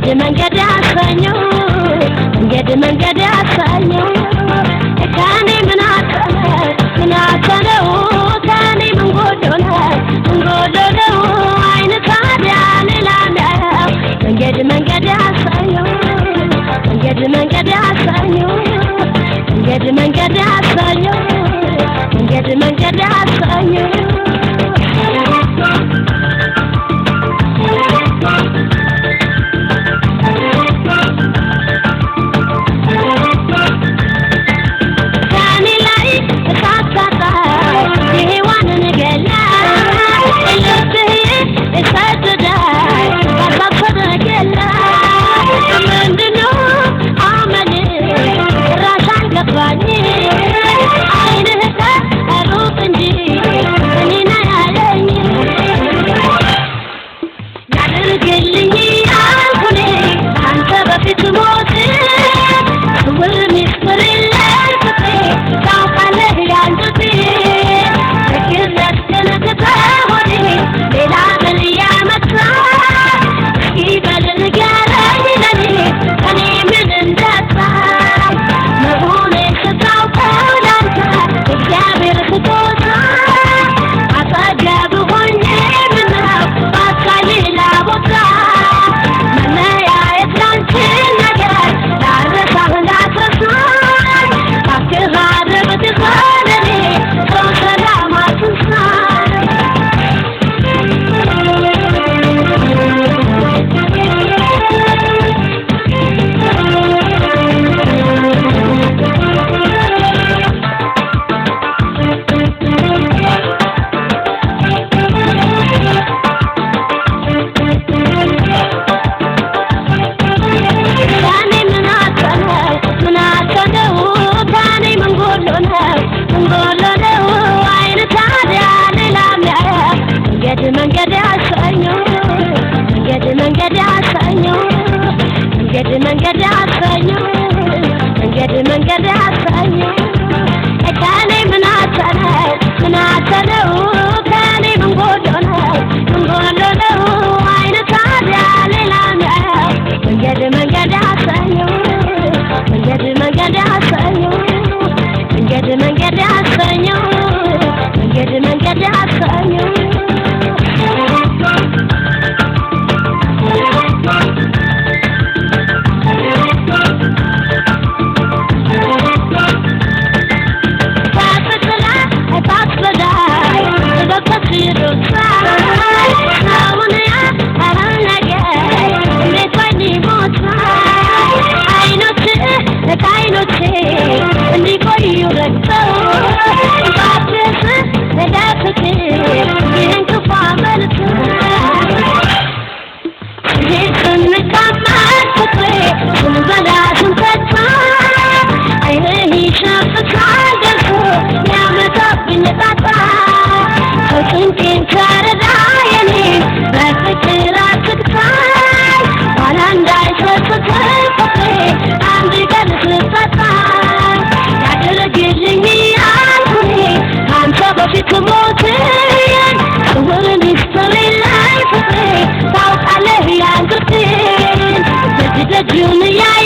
መንገድ መንገድ ያሰኘው መንገድ መንገድ ያሰኘው ከኔ ምን አተነ ምን አተነው ከኔ ምን ጎዶነ ምን ጎዶነው አይን ታዲያ ሌላ ነው መንገድ መንገድ ያሰኘው መንገድ መንገድ ያሰኘው መንገድ መንገድ ያሰኘው መንገድ መንገድ ያሰኘው መንገድ ያሰኘው መንገድ መንገድ ያሰኘው መንገድ መንገድ ያሰኘው መንገድ መንገድ ያሰኘው ከኔ ምን አተነው ምን አተነው ከኔ ምን ጎዶነው ምን ጎዶነው አይን ታዲያ ሌላ ነው መንገድ መንገድ ያሰኘው መንገድ መንገድ ያሰኘው መንገድ መንገድ ያሰኘው መንገድ መንገድ ያሰኘው You